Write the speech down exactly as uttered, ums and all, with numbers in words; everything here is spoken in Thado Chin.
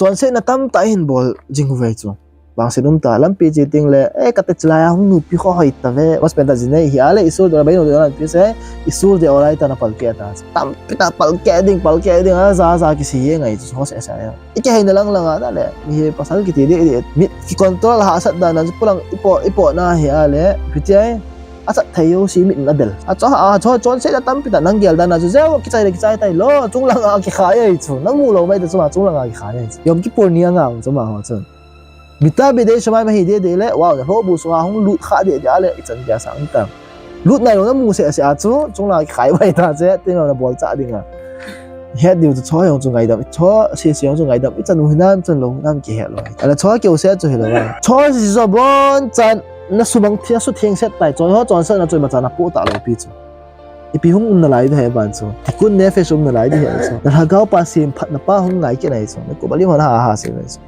Chonsetna tamtah ihin bol jing uve chu. Vangset umtah, lampi che teng le, eh, kate chilai a hung nupi kho hoi tave. Mas penta jin nei hi a le, isol de bai no de na pi se, isol de olai ta na palkeh ta. Tampi ta palkeh ding, palkeh ding, a ja ja kisi ye ngai chu, ho se sa ya. Ike hai na lang lang a na le, mi hi pasal kiti de de. Mi ki control hahsat dan na chu pulang ipo, ipo na hi a le, pi che. Achat thei jouse mit in adel. Acho, acho, chonsetna tampi ta nang gel dan a chu jeh, kichai le kichai tai lo, chunglang a kikhai ai chu. Nang mu lou mai ta chu ma chunglang a kikhai ai chu. Yom Kippur ni a ngah chu ma ho chun. Mitta'at b'yedei shamayim ahi dede le, wow, na lhohbu sunga hung lut kha dede a le, ichan dia sang ta. Lut nai lou na mu seh seh a chu, chunglang a kikhai bai ta che, tin lou na bol cha ding a. Het diu chu cho jong chu ngaidam, cho seh seh jong chu ngaidam, ichan u hinam, chan lou hinam kihet lou. Ala cho keu seh chu hilou a. Cho si so bon chan, Na sumang thia su theng set tai, chon ho chonsetna chu imacha na poh talou pi chu. Ipi hung um nalai di hi ban chu. Tikkun nefesh um nalai di hi chu. Na lhagao pa semphatna pa hung ngai kit nai chu. Na kubalim ho na ha ha se nai chu.